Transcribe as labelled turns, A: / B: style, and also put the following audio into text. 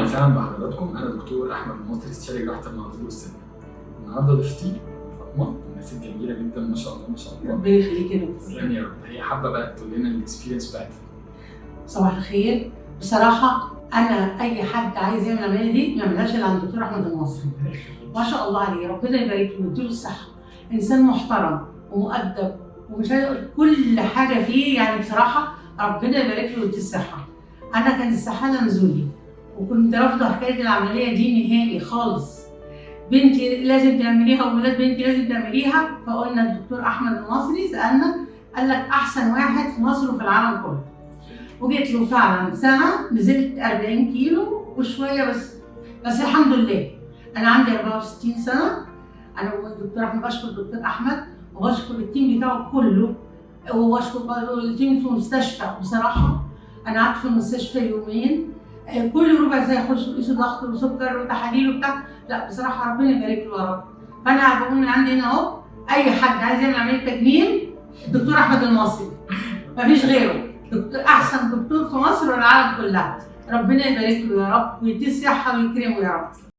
A: وسهلا بحضراتكم. انا دكتور احمد المصري، استشاري جراحه المناظير والسمنه. النهارده ضيفتي فاطمه، من الناس الجميلة جدا، ما شاء الله ما شاء الله.
B: ربنا يخليك يا دكتور.
A: تسلمي يا رب. هي حابة بقى تقول لنا ال experience بتاعتها.
B: صباح الخير. بصراحة انا اي حد عايز يعمل العملية دي ما يعملهاش الا عند الدكتور احمد المصري، ما شاء الله عليه، ربنا يبارك له ويديله الصحه. انسان محترم ومؤدب ومش عايز اقول كل حاجة فيه، يعني بصراحة ربنا يبارك له ويديه الصحة. انا كان استحالة نزولي وكنت رافضه حكاية العملية دي نهائي خالص. بنتي لازم تعمليها وولاد بنتي لازم تعمليها، فقلنا الدكتور احمد المصري، سالنا قال لك احسن واحد في مصر وفي العالم كله. وجيت له فعلا سنة نزلت 40 كيلو وشوية بس الحمد لله. انا عندي 64 سنة. انا الدكتور احمد، بشكر الدكتور احمد وبشكر ال team بتاعه كله وبشكر برضه ال team في المستشفى. بصراحة انا قعدت في المستشفى يومين، كل ربع ساعة يخشوا يقيسوا ضغط وسكر وتحاليل وبتاع. لا بصراحة ربنا يبارك له يا رب. فانا بقول من عندي هنا اهو، اي حد عايز يعمل عملية تجميل الدكتور احمد المصري، مفيش غيره، دكتور احسن دكتور في مصر والعالم كلها. ربنا يبارك له يا رب ويديه الصحة ويكرمه يا رب.